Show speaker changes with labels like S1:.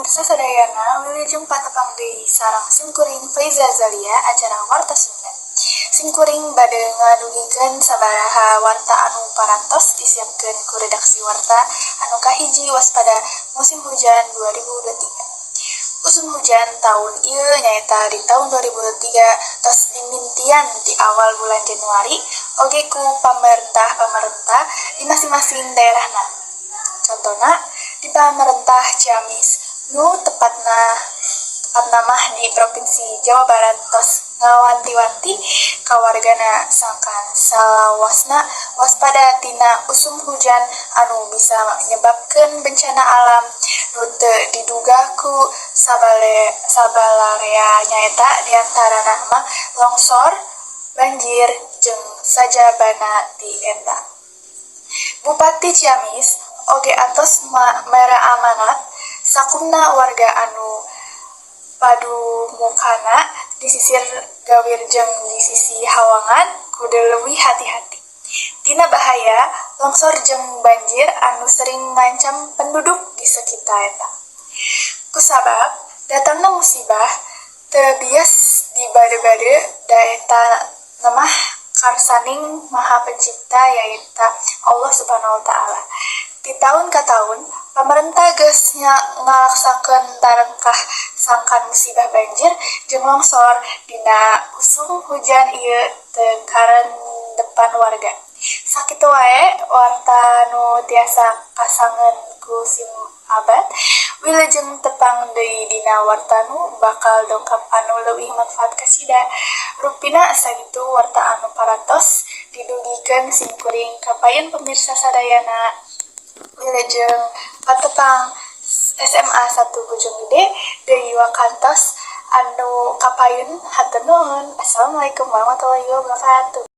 S1: Pamirsa sadayana, wilujeng patepang deui sareng simkuring Faiza Zalia acara Warta Sunda. Simkuring bade ngadugikeun sabaraha warta anu parantos disiapkeun ku redaksi warta. Anu kahiji, waspada musim hujan 2023. Usum hujan tahun ieu nyaeta di tahun 2023 tos dimintian di awal bulan Januari oge ku pamarentah-pamarentah di masing-masing daerahna. Contohna di pamarentah Ciamis, nu tepatna tepatna mah di Provinsi Jawa Barat, tos ngawanti-wanti ka wargana sangkan salawasna waspada tina usum hujan anu bisa nyebabkeun bencana alam nu teu diduga ku sabalarea, nyaeta diantarana mah longsor, banjir, jeung sajabana ti eta. Bupati Ciamis oge atos mere amanat sakumna warga anu padumukanna di sisir gawir jeung di sisi hawangan kudu leuwih hati-hati tina bahaya longsor jeung banjir anu sering ngancam penduduk di sekitar eta. Kusabab datangna musibah teu bias dibade-bade, da eta mah karsaning Maha Pencipta, yaeta Allah Subhanahu wa Ta'ala. Ti taun ka taun pamarentah geus ngalaksakeun tarengkah sangkan musibah banjir jeung longsor dina usum hujan ieu teu karendepan warga. Sakitu wae warta nu tiasa kasangeun ku sim abad. Wilujeng tepang deui dina warta nu bakal dongkap anu leuwih manfaat kasida. Rupina sakitu warta anu parantos didugikeun simkuring ka payun pemirsa sadayana. Wilujeng patepang. SMA 1 Bojonggede deui wakantos anu kapayun, hatur nuhun. Assalamualaikum warahmatullahi wabarakatuh.